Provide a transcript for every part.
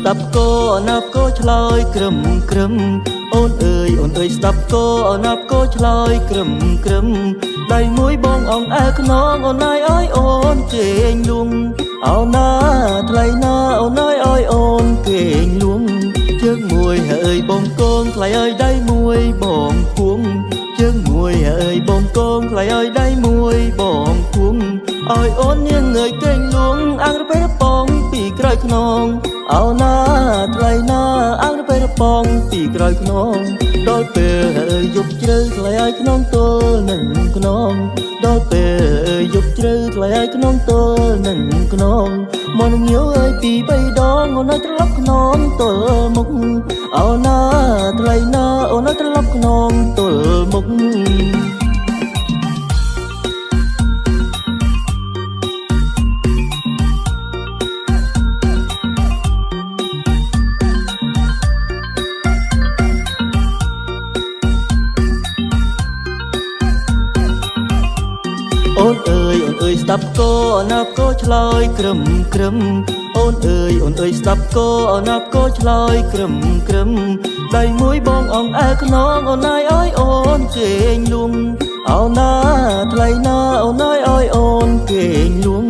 ស្ដាប់កោណាប់កោឆ្លើយក្រឹមក្រឹមអូនអើយអូនអើយស្ដាប់កោណាប់កោឆ្លើយក្រឹមក្រឹមដៃមួយបងអងអែខ្នងអូនអើយអើយអូនគេងលួងអូនណាថ្លៃណាអូនអើយអើយអូនគេងលួងជើងមួយហើយបងកងថ្លៃអើយដៃមួយបងគួងជើងមួយហើយបងកងថ្លៃអើយដៃមួយបងគួងអើយអូននាងអើយគេងលួងអាងរពេលបងពីក្រោយខ្នងអូនណាថ្លៃណាអាងរពេលបងពីក្រោយខ្នងដល់ពេលហើយយប់ជ្រៅថ្លៃឲ្យខ្នងទល់នឹងខ្នងដល់ពេលយប់ជ្រៅថ្លៃឲ្យខ្នងទល់នឹងខ្នងមកនឹងញើអើយពីបីដងអូនឲ្យត្រឡប់ខ្នងទល់មុខអូនណាថ្លៃណាអូនឲ្យត្រឡប់ខ្នងទល់មុខអូនអើយអូនអើយស្ដាប់កោណាប់កោឆ្លើយក្រឹមក្រឹមអូនអើយអូនអើយស្ដាប់កោណាប់កោឆ្លើយក្រឹមក្រឹមដៃមួយបងអងអែខ្នងអូនអើយអើយអូនគេងលួងអូនណាថ្លៃណាអូនអើយអើយអូនគេងលួង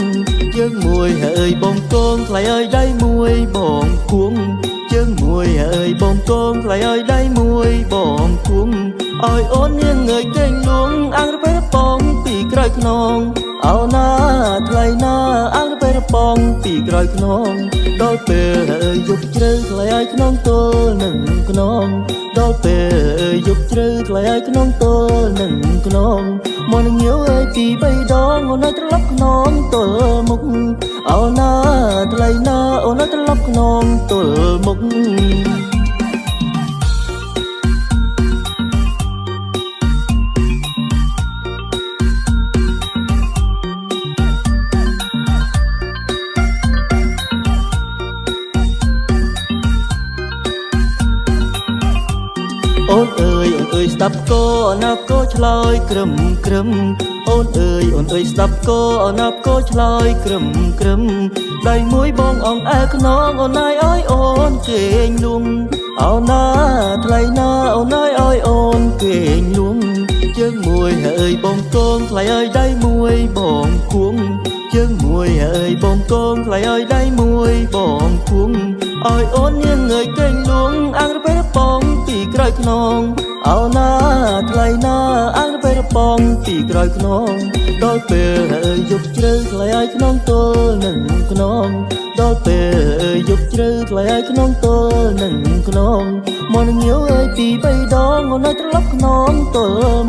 ជើងមួយហើយបងកងថ្លៃអើយដៃមួយបងគួងជើងមួយហើយបងកងថ្លៃអើយដៃមួយបងគួងអើយអូននាងអើយគេងលួងអាងរពេលបងពីក្រោយខ្នងអូនណាថ្លៃណាអាងរពេលបងពីក្រោយខ្នងដល់ពេលហើយយប់ជ្រៅថ្លៃឲ្យខ្នងទល់នឹងខ្នងដល់ពេលយប់ជ្រៅថ្លៃឲ្យខ្នងទល់នឹងខ្នងមកនឹងញើអើយពីបីដងអូនឲ្យត្រឡប់ខ្នងទល់មុខអូនណាថ្លៃណាអូនឲ្យត្រឡប់ខ្នងទល់មុខអូនអើយអូនអើយស្ដាប់កោណាប់កោឆ្លើយក្រឹមក្រឹមអូនអើយអូនអើយស្ដាប់កោណាប់កោឆ្លើយក្រឹមក្រឹមដៃមួយបងអងអែខ្នងអូនអើយអើយអូនគេងលួងអូនណាថ្លៃណាអូនអើយអើយអូនគេងលួងជើងមួយហើយបងកងថ្លៃអើយដៃមួយបងគួងជើងមួយហើយបងកងថ្លៃអើយដៃមួយបងគួងអើយអូននាងអើយគេងលួងអាងរពេលបងពីក្រោយខ្នងអូនណាថ្លៃណាអាងរពេលបងពីក្រោយខ្នងដល់ពេលហើយយប់ជ្រៅថ្លៃឲ្យខ្នងទល់នឹងខ្នងដល់ពេលយប់ជ្រៅថ្លៃឲ្យខ្នងទល់នឹងខ្នងមកនឹងញើអើយពីបីដងអូនឲ្យត្រឡប់ខ្នងទល់